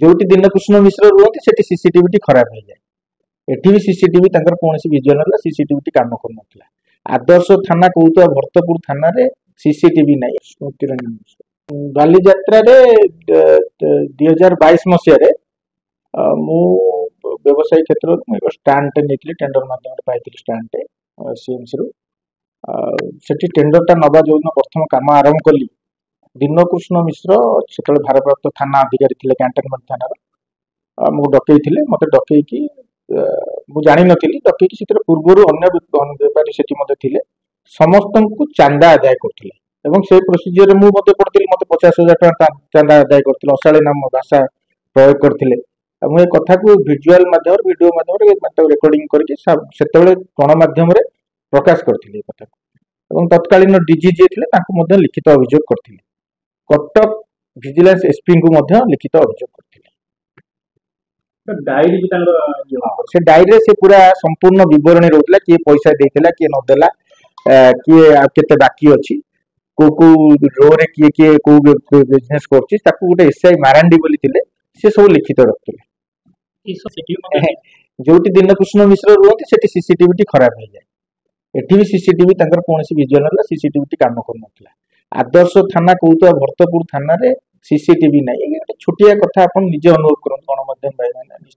ଯୋଉଠି ଦୀନକୃଷ୍ଣ ମିଶ୍ର ରୁହନ୍ତି, ସେଠି ସିସିଟିଭି ଟି ଖରାପ ହେଇଯାଏ। ଏଠି ବି ସିସିଟିଭି ତାଙ୍କର କୌଣସି ଭିଜୁଆଲ ନଥିଲା, ସିସିଟିଭି ଟି କାମ କରୁନଥିଲା। ଆଦର୍ଶ ଥାନା କହୁଥିବା ଭରତପୁର ଥାନାରେ ସିସିଟିଭି ନାହିଁ। ସ୍ମୃତିରଞ୍ଜନ ମିଶ୍ର। ବାଲିଯାତ୍ରାରେ 2022 ମସିହାରେ ମୁଁ ବ୍ୟବସାୟୀ କ୍ଷେତ୍ରରୁ ମୁଁ ଏକ ଷ୍ଟାଣ୍ଡଟେ ନେଇଥିଲି, ଟେଣ୍ଡର ମାଧ୍ୟମରେ ପାଇଥିଲି ଷ୍ଟାଣ୍ଡଟେ ସିଏମସିରୁ। ସେଠି ଟେଣ୍ଡରଟା ନବା ଯୋଉଦିନ ପ୍ରଥମ କାମ ଆରମ୍ଭ କଲି, ଦୀନକୃଷ୍ଣ ମିଶ୍ର ସେତେବେଳେ ଭାରପ୍ରାପ୍ତ ଥାନା ଅଧିକାରୀ ଥିଲେ କ୍ୟାଣ୍ଟନମେଣ୍ଟ ଥାନାର, ଆମକୁ ଡକେଇଥିଲେ। ମତେ ଡକେଇକି, ମୁଁ ଜାଣିନଥିଲି, ଡକେଇକି ସେଥିରେ ପୂର୍ବରୁ ଅନ୍ୟ ବେପାରୀ ସେଠି ମଧ୍ୟ ଥିଲେ, ସମସ୍ତଙ୍କୁ ଚାନ୍ଦା ଆଦାୟ କରୁଥିଲେ ଏବଂ ସେଇ ପ୍ରୋସିଜିଅରରେ ମୁଁ ମଧ୍ୟ ପଡ଼ିଥିଲି। ମତେ 50,000 ଟଙ୍କା ଚାନ୍ଦା ଆଦାୟ କରିଥିଲେ, ଅଶାଳୀନ ଭାଷା ପ୍ରୟୋଗ କରିଥିଲେ। ଆଉ ମୁଁ ଏ କଥାକୁ ଭିଜୁଆଲ ମାଧ୍ୟମରେ, ଭିଡିଓ ମାଧ୍ୟମରେ ତାକୁ ରେକର୍ଡିଂ କରିକି ସେତେବେଳେ ଗଣମାଧ୍ୟମରେ ପ୍ରକାଶ କରିଥିଲି ଏ କଥାକୁ ଏବଂ ତତ୍କାଳୀନ ଡିଜି ଯିଏ ଥିଲେ, ତାଙ୍କୁ ମଧ୍ୟ ଲିଖିତ ଅଭିଯୋଗ କରିଥିଲି। କଟକ ଭିଜିଲାନ୍ସ ଏସପିଙ୍କୁ ମଧ୍ୟ ଲିଖିତ ଅଭିଯୋଗ କରିଥିଲି। ଡାଏରୀ ବି ତାଙ୍କର ଇଏ ସେ ଡାଏରୀରେ ସେ ପୁରା ସମ୍ପୂର୍ଣ୍ଣ ବିବରଣୀ ରହୁଥିଲା, କିଏ ପଇସା ଦେଇଥିଲା, କିଏ ନଦେଲା, କିଏ ଆଉ କେତେ ବାକି ଅଛି, କୋଉ କୋଉ ରୋରେ କିଏ କିଏ କୋଉ ବିଜନେସ କରୁଛି। ତାକୁ ଗୋଟେ ଏସଆଇ ମାରାଣ୍ଡି ବୋଲି ଥିଲେ, ସେ ସବୁ ଲିଖିତ ରଖୁଥିଲେ। ଏସବୁ ସେଠି ମଧ୍ୟ ଯୋଉଠି ଦୀନକୃଷ୍ଣ ମିଶ୍ର ରୁହନ୍ତି, ସେଠି ସିସିଟିଭି ଟି ଖରାପ ହେଇଯାଏ। ଏଠି ବି ସିସିଟିଭି ତାଙ୍କର କୌଣସି ଭିଜୁଆଲ ନଥିଲା, ସିସିଟିଭି ଟି କାମ କରୁନଥିଲା। ଆଦର୍ଶ ଥାନା କହୁଥିବା ଭରତପୁର ଥାନାରେ ସିସିଟିଭି ନାହିଁ। ଏଇ ଗୋଟେ ଛୋଟିଆ କଥା, ଆପଣ ନିଜେ ଅନୁଭବ କରନ୍ତୁ, ଗଣମାଧ୍ୟମ ଭାଇମାନେ ନିଶ୍ଚିତ।